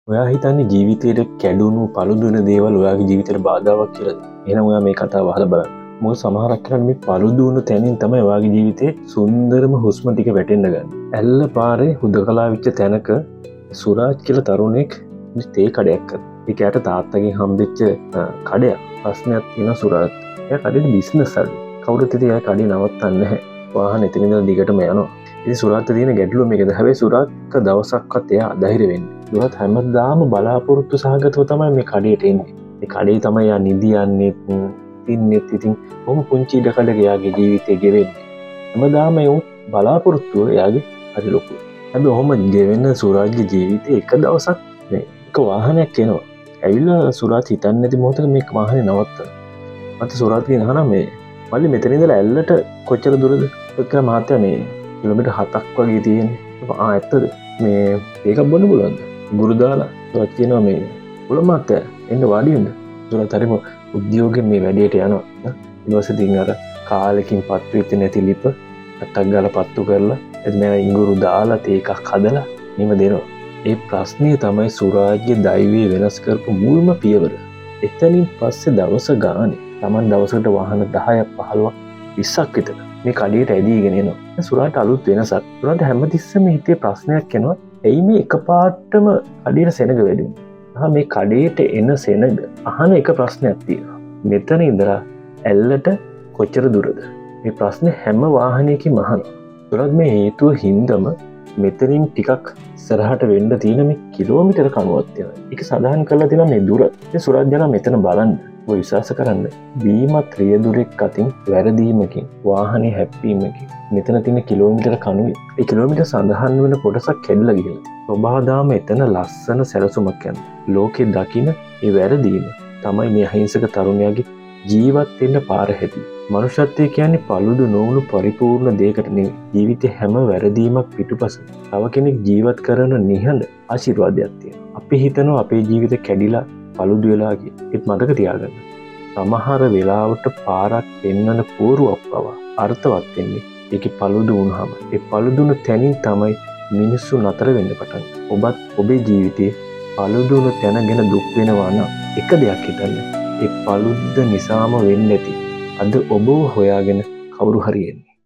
ඔයා හිතන්නේ ජීවිතේට කැඩුණු පළුදු වෙන දේවල් ඔයාගේ ජීවිතේට බාධාවක් කියලාද? එහෙනම් ඔයා මේ කතාව අහලා බලන්න. මොකද සමහරක් වෙලාවට මේ පළුදු වුණු තැනින් තමයි ඔයාගේ ජීවිතේ සුන්දරම හුස්ම ටික වැටෙන්න ගන්නේ. ඇල්ල පාරේ හුදකලා වෙච්ච තැනක සුරාජ් කියලා තරුණයෙක් තේ කඩයක් කරනවා. ඒක එයාට තාත්තගෙන් හම්බෙච්ච කඩයක්. ප්‍රශ්නයක් තියෙනවා සුරාජ්. එයා කඩේට බිස්නස් අඩුයි. කවුරුත් ඉතින් එයා කඩේ නවත්තන්නේ නැහැ. වාහන එතන ඉඳලා දිගටම යනවා. ඉතින් සුරාජ්ට තියෙන ගැටලුව මේකද? හැබැයි සුරාජ් එක දවසක්වත් එයා අධෛර්ය වෙන්නේ. සුරාජ් හැමදාම බලාපොරොත්තු සහගතව තමයි මේ කඩේට එන්නේ. මේ කඩේ තමයි එයා නිදියන්නේත් තින්නෙත්. ඉතින් බොහොම පුංචි ඉඩකඩක එයාගේ ජීවිතය ගෙවෙන්නේ. හැමදාම ඒ බලාපොරොත්තුව එයාගේ හරි ලොකුයි. හැබැයි ඔහොම ගෙවෙන සුරාජ්ගේ ජීවිතේ එක දවසක් මේ එක වාහනයක් එනවා. ඇවිල්ලා සුරාජ් හිතන්නේ නැති මොහොතක මේ වාහනේ නවත්තනවා. මට සුරාජ්ගෙන් අහනවා මේ මල්ලි මෙතන ඉඳලා ඇල්ලට කොච්චර දුරද? කියලා මහත්තයා මේ කිලෝමීටර් 7ක් වගේ තියෙන්නේ. ඇත්තද? මේ ඒකක් බොන්න පුළුවන්ද? ගුරු දාලා සුරාජ් කියනවා මේ පුළුවන් මහත්තයා එන්න වාඩි වෙන්න. සුරාජ් හරිම උද්‍යෝගයෙන් මේ වැඩේට යනවා. ඊට පස්සේ ඉතින් අර කාලෙකින් පත්තු වෙච්ච නැති ලිප අටක් ගාලා පත්තු කරලා එතන මෙයා ඉඟුරු දාලා තේ එකක් හදලා නිම දෙනවා. ඒ ප්‍රශ්නය තමයි සුරාජ්ගේ දෛවය වෙනස් කරපු මුල්ම පියවර. එතනින් පස්සේ දවස ගානේ Taman දවසකට වාහන 10ක් 15ක් 20ක් විතර මේ කඩේට ඇදීගෙන එනවා. දැන් සුරාජ්ට අලුත් වෙනසක්. සුරාජ්ට හැමතිස්සෙම හිතේ ප්‍රශ්නයක් එනවා. ඇයි මේ එකපාරටම කඩේට සෙනග වැඩි වුනේ? මේ කඩේට එන සෙනග අහන එක ප්‍රශ්නයක් තියෙනවා. මෙතන ඉඳලා ඇල්ලට කොච්චර දුරද? මේ ප්‍රශ්නේ හැම වාහනයකින්ම අහනවා. සුරාජ් මේ හේතුව හින්දම මෙතනින් ටිකක් ඉස්සරහට වෙන්න තියෙන මේ කිලෝමීටර කණුවක් තියෙනවා. ඒක සඳහන් කරලා තියෙනවා මේ දුර. ඉතින් සුරාජ් යනවා මෙතන බලන්න. ඔය විශ්වාස කරන්න බීමත් රියදුරෙක් අතින් වැරදීමකින් වාහනේ හැප්පීමකින් මෙතන තියෙන කිලෝමීටර කණුවේ ඒ කිලෝමීටර සඳහන් වෙන කොටසක් කැඩලා ගිහලා තියෙනවා. ස්වභාවදාම එතන ලස්සන සැලසුමක් යනවා. ලෝකෙ දකින ඒ වැරදීම තමයි මේ අහිංසක තරුණයාගේ ජීවත් වෙන්න පාර හැදුවේ. මනුෂ්‍යත්වය කියන්නේ පළුදු නොවුණු පරිපූර්ණ දෙයකට නෙවෙයි. ජීවිතේ හැම වැරදීමක් පිටුපස තව කෙනෙක් ජීවත් කරන නිහඬ ආශිර්වාදයක් තියෙනවා. අපි හිතනවා අපේ ජීවිත කැඩිලා පළුදු වෙලා කියලා. ඒත් මතක තියාගන්න. සමහර වෙලාවට පාරක් පෙන්වන පෝරුවක් පවා අර්ථවත් වෙන්නේ ඒකේ පළුදු වුණාම. ඒ පළුදුණු තැනින් තමයි මිනිස්සු නතර වෙන්න පටන් ගන්නේ. ඔබත් ඔබේ ජීවිතේ පළුදු වුණු තැන ගැන දුක් වෙනවා නම් එක දෙයක් හිතන්න. ඒ පළුද්ද නිසාම වෙන්නේ නැති. අද ඔබව හොයාගෙන කවුරු හරි එන්නේ.